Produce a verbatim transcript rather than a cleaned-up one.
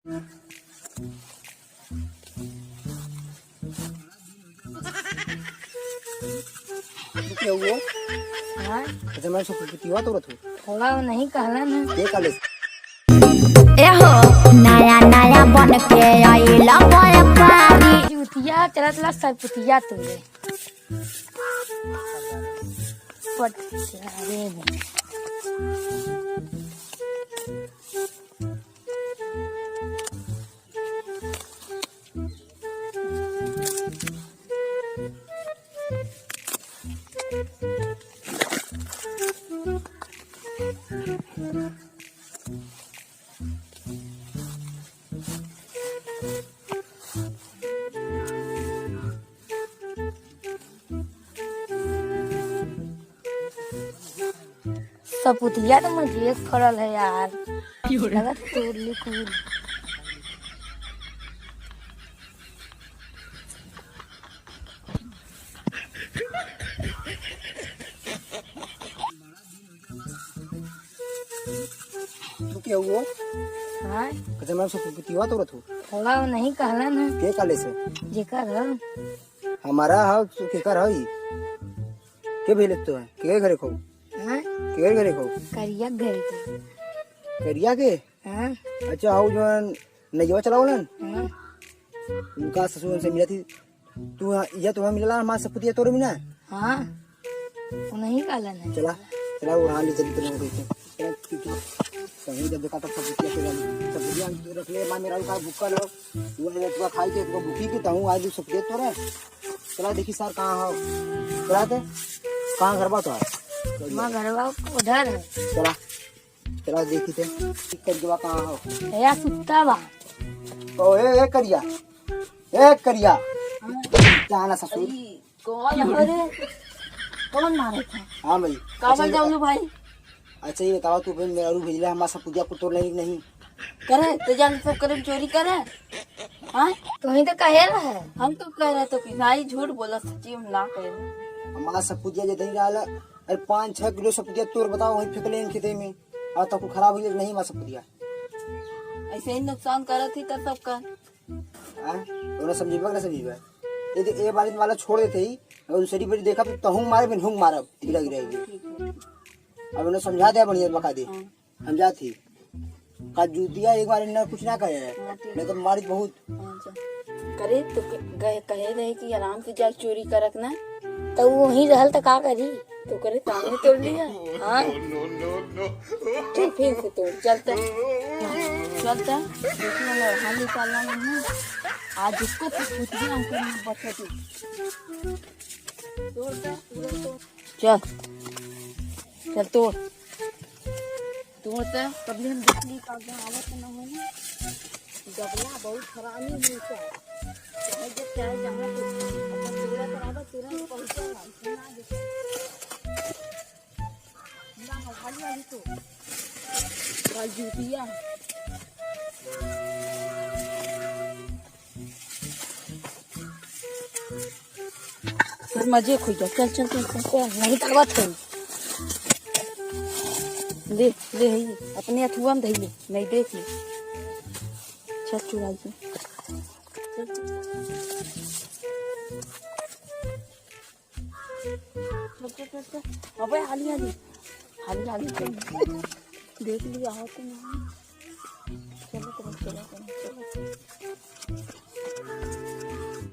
के हुआ? हाँ? अच्छा, मैं सुकुतिया तो रथू। थोड़ा वो नहीं कहला ना। के काले? एहो, नया नया बन के आइला व्यापारी। चुतिया चलत ला सब चुतिया तू रे। पट, अरे। सपुतिया तो मुझे एक फरल है यार। लगत तोड़ ली कूद। तू के हुआ? हाँ? अच्छा, मैं सपुतिया तो रथू। थोड़ा वो नहीं कहला ना। के काले से? जेकर है। हमारा है, तू केकर है? के भेले तो है? के घरे खो? हाँ? के घरे खो? करिया के घरे खो। करिया के? हाँ। अच्छा, हऊ जौन नैया चलावलन? हाँ। उनका ससुर उनसे मिला थी। तू यहाँ, यह तुम्हें मिलला, हमार सपुतिया तोरे मिला? हाँ। वो नहीं कहलन है। चला, चला, वो हाल चली तो नहीं। चला, चुपचाप। कहीं जब देखा तब सपुतिया तोरे मिला। सपुतिया रख ले, माँ मेरा का भूखा लो। वो है, तुका खाई के, तुका भूखी के, तहूँ आज सपुतिया तोरे। चला देखी सार कहाँ हो। चला ते, कहाँ घर बा तोहार? माँ घरवा उधर है। चला, चला देखी ते, ठीक कर देवा कहाँ हो। या सुत्ता बा। ओ, ए, ए करिया, ए करिया। हाँ। जाना ससुर। अरे, कौन हो रे? कौन मारे था? हाँ भाई। का अच्छा, बोल ये जाऊँ भाई? अच्छा, ये बतावा, तू फिर मेहरारू भेजले, हमार सपुतिया को तोड़ लेनी कि नहीं? करे, तो जान सब करे चोरी करे। हाँ? तू ही तो कहे रहे। हम तो कह रहे तो कि भाई झूठ बोला, सच्ची हम ना कहे रहे। हमार सपुतिया जे दही रहल, अरे पाँच छह किलो सपुतिया तोड़ बताओ, वहीं फेंक लेन खेते में। और तब खराब हो गया कि नहीं हमार सपुतिया? ऐसे ही नुकसान करत ही तब सबका। हाँ? उन्हें समझेबा कि ना समझेबा? ये दे-, ये बारी वाला छोड़ देते ही, और दूसरी बारी देखा तो तहूँ मारे, बिन हूँ मारब, धीरे धीरे। ठीक है। अब उन्हें समझा दे बढ़िया, बका दे। हाँ। हम जात ही। का जूतिया एक बार इन्हें कुछ ना कहे, हाँ, ठीक। नहीं तो मारी बहुत। हाँ, अच्छा। करे तो क-, गए, कहे रहे कि आराम से जा चोरी करक ना। तो वो वहीं रहल तो का करी? तो करे सामने तोड़ लिया। हाँ। चल फिर से तोड़, चलता। चलता। देखिए, हम लोग हाल निकालना नहीं है। आज इसको तो कुछ भी हमको नहीं बचा तू। तोड़ता, पूरा तोड़। चल, चल तोड़। तोड़ते, तब हम देख ली का आवत न हो ना। गबला बहुत हरामी मिलता है। चाहे जब चाहे जहाँ पे अपन पूरा करावे, तुरंत पहुँचेगा। इतना ना देखे। ना, ना, खाली वाली तो। भाई जूतिया। फिर मजे खुल जा। चल, चल, चल, चल, चल, नहीं तलवा छोड़। ले, ले, है ये। अपने अथुआ में धइले, नहीं देख ले। चल, चुराई के। चल, चल। चल, चल, चल, चल। अबे, हाली, हाली। हाली, हाली, चल। देख लिया हो तो नहीं। चलो, चलो, चलो, चलो।